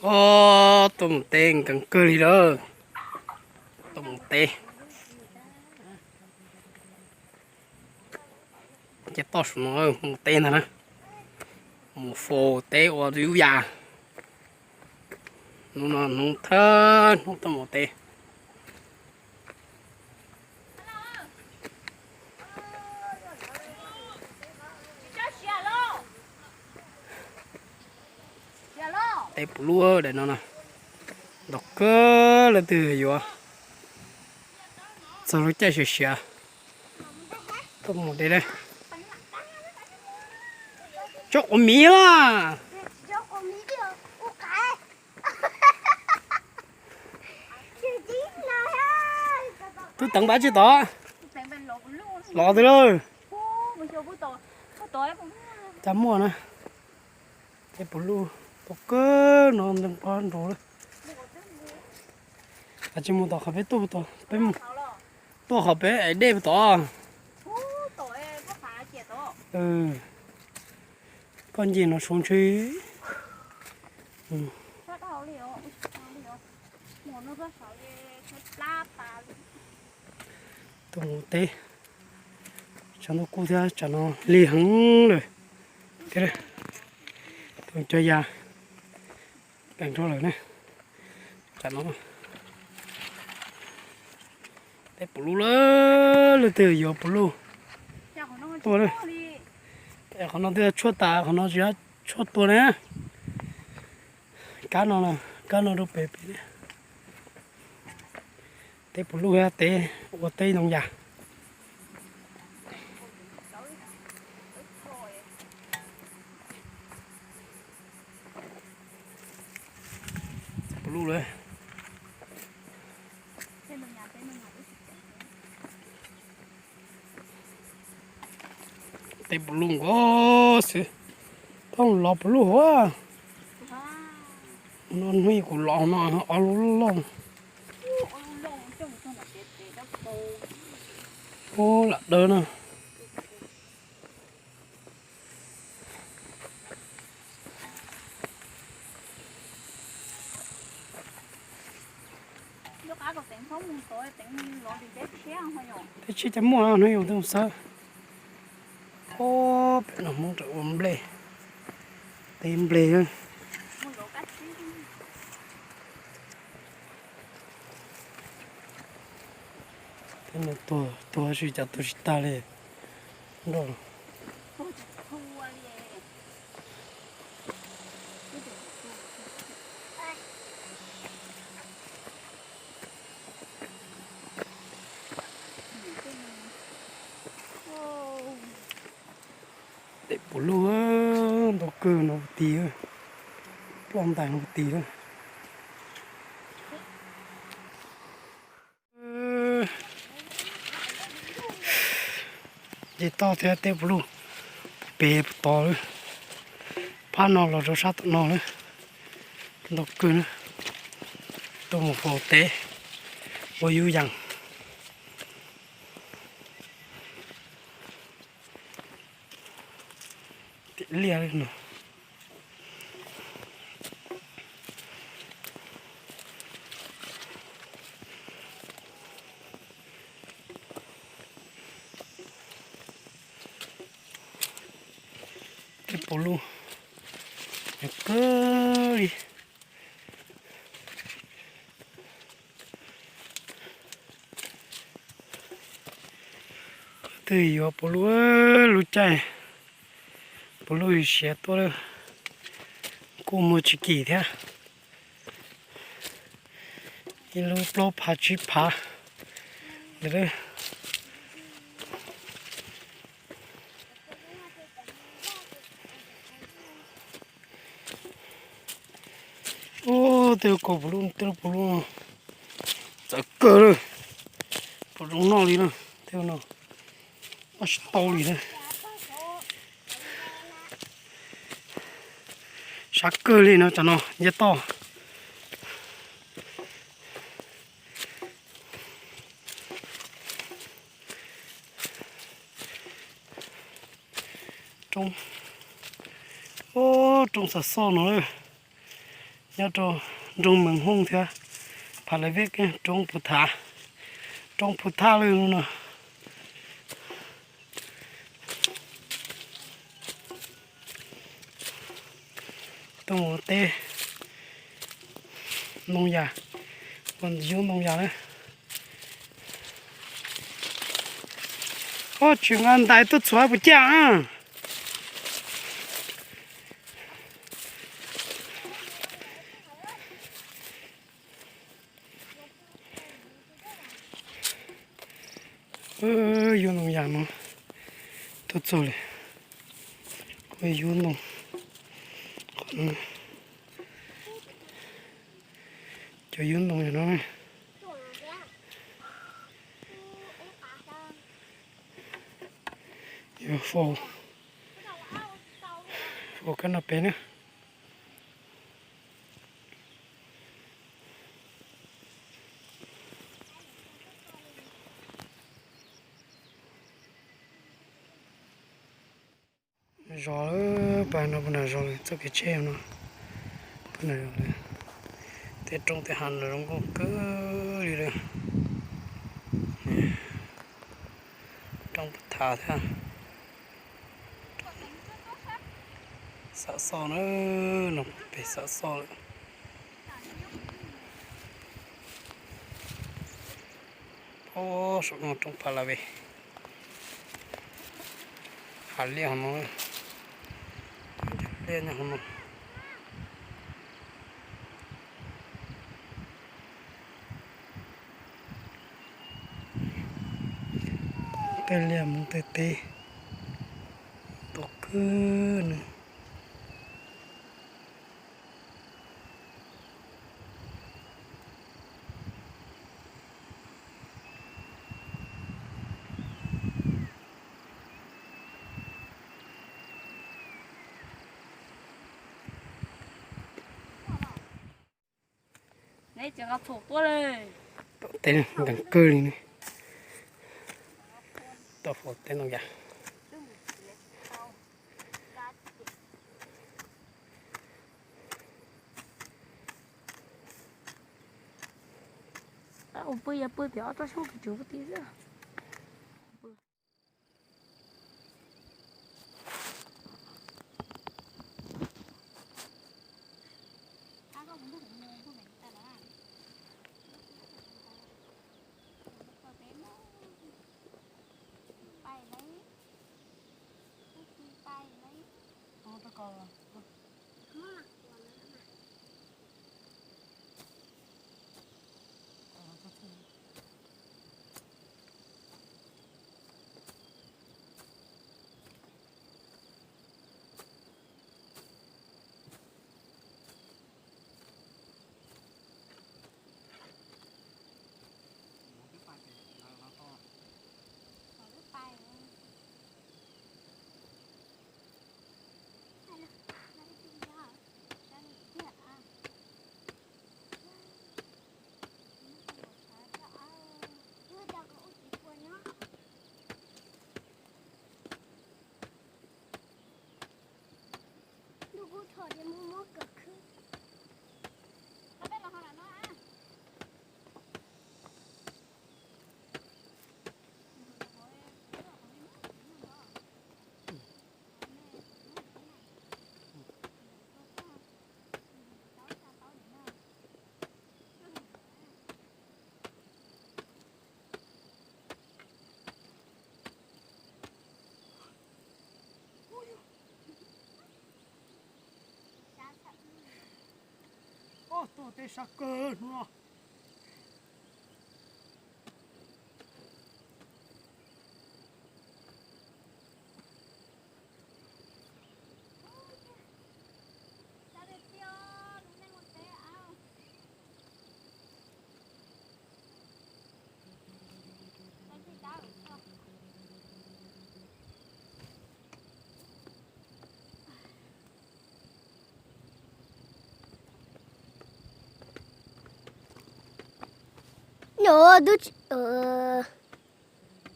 Ob, tuaj mus teb nkees kawg li lawm. Tuaj mus teb. Ces toj saum no mus teb ntag na. Mus faus teb ua yub yas. Hnub no hnub thawj hnub tuaj mus teb. Teb puv lub daim no na, ntau kawg, leej twg yuav txog lub caij siav siav tuaj mus de na. Tsob quav miv a. Tub teev npaj tsis tod, los twg lawm? Cas muaj na. Teb puv lub, tau kawg no nteeg pob nrus lawm. Tsis mus tom qhov peb tuaj, peb tuaj qhov peb ev dej puag tod. Koj nce no saud ntshe. Tuaj mus teb, tshav ntuj kub thiab tsam no lig heev lawm. Tus cov yas peem rau lawm ne. Tsam no teb puv lub lawm, leej twg yuav puv lub tuaj na. Qhov no twb tshuaj tas, qhov no tsis tshuaj tua na. Kab no, kab no rau pem pem. Teb puv lub thiab teb ua teb ntoo yas. Puv lub lawm. Teb puv lub nkaus xwb, thooj los puv lub hauv. No hnub kuv los no ob lub loj. Ub, lam dawb na. Teb tsheb cas muaj no, hnub yus twb mus xawb. Ob, pem no Hmoob rawm ua nplej, teb nplej. Peb no tuag tuag tsis cas tuag tsis tag li nroj. Teb puv lub ntau kawg no tis, ploj ntais no tis lawm. Nce toj thiab teb puv lub pem puag tod lawm. Phab no los rau sab tom no lawm. Ntau kawg na. Tuaj mus faus teb ua yub yas. Tim liaj li no. Teb puv lub, yog kawg li. Twg yuav puv lub, lub caij puv lub siav tuaj lawm, kuj muaj tsis kim thiab. Ib lub plaub phav tsib phav ntawd. Ub, tej kaus puv lub, tej lub puv lub no txawv kawg lawm, puv zoo noj li na, tej no noj tsis tau li na. Sab kawg li no, tsam no nce toj. Roob, ub, roob xav xoj no, Nyob rau nroog Mees Hooj thiab Pha Lais Vej, roob Phu Thav, roob Phu Thav lawm no. Tuaj mus teb ntoo yas, ua yub ntoo yas na. Koj tsis nqa ntais tuaj txhuav puas caj na? Yub ntoo yas no tuaj txog li, yub ntoo, cov yub ntoo no. Yuav faus, faus kab no pem na. Zos lawm, pab no pab nram zos lawm, txoj kev tsheb no pab nram zos lawm. Tej roob tej hav no zoo nkauj kawg li lawm. Roob Phu Thav thiab. Xam Xoj na, no pem Xam Xoj lawm. Saum no roob Pha Lais Vej, hav liaj hauv no, liaj nyob hauv no. Tej liaj mus tej teb, tau kawg nws. Tau teb nkees kawg li ne. Tau faus teb no yas. Ua pw yog pw pem ob tsob xyoob tsuv tsuv pub ti xwb. Ob tug teb sab kawg hnub no. Nyuj,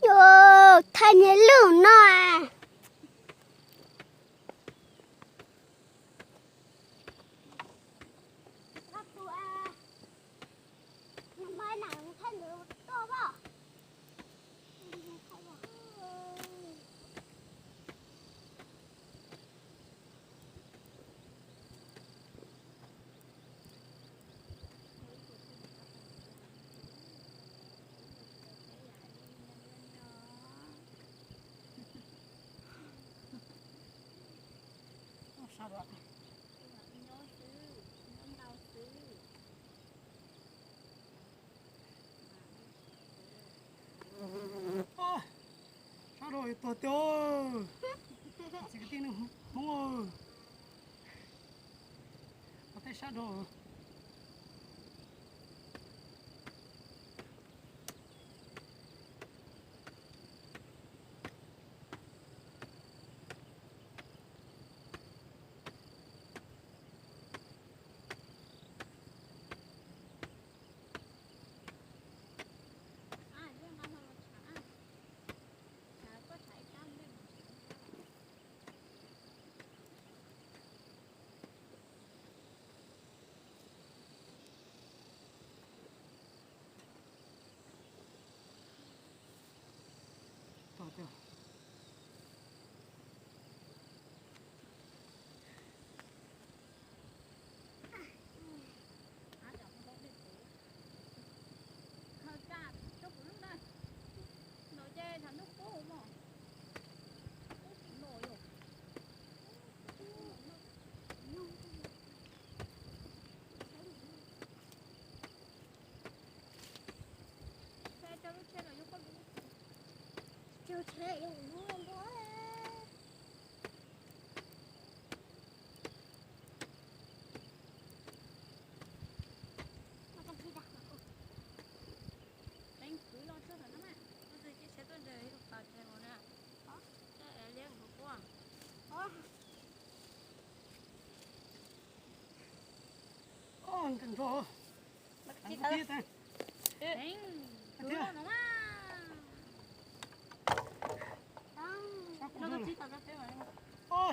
nyuj, thaij niag lwj no. Sab rau tuag tiag. Txiv kwv tij neej Hmoob, ua teb sab rau.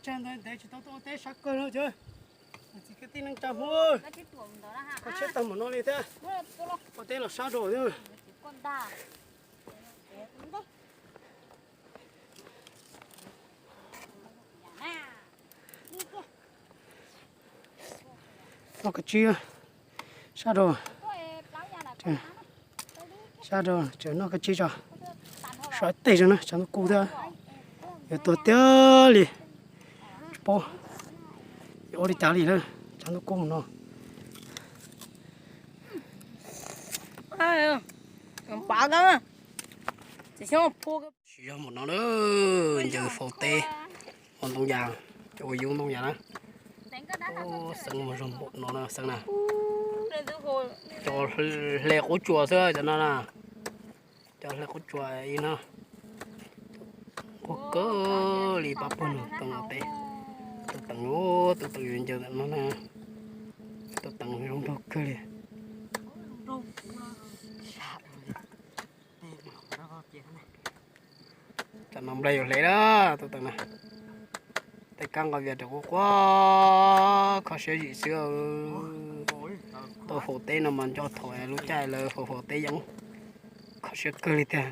Tsag ntawd ntev tsis tau tuaj ua teb sab kawg no cov txiv kwv tij neej tsa Hmoob, koj siab tag mus no li thiab. Ua teb los sab rau thiab. Noj kab tsib, sab rau, sab rau tseem noj kab tsib tso. Sab teg tso na, tshav ntuj kub thiab. Yuav tuag tiag li. Tsis paub yuav ua li cas li lawm, tshav ntuj kub mus no. Tsis yog mus no na, ncaws faus teb ua ntoo yas, cov ua yub ntoo yas na. Xeev mus zog npaum no na xeev na. Cov hle qub tsuas xwb cov no na. Cov hle qub tsuas ib no. Nquag kawg li pab pawg no tau teb. Tus teev, tus teev yuav ncaws ntawm no na. Tus teev zoo nraug kawg li. Tam no nplaig yuav hle lawm tus teev na. Tej kab nqaij vias rau quaj quaj kho siab zim xwb. Tau faus teb no mas nco thaum lub caij lawv faus faus teb yeej kho siab kawg li tiag.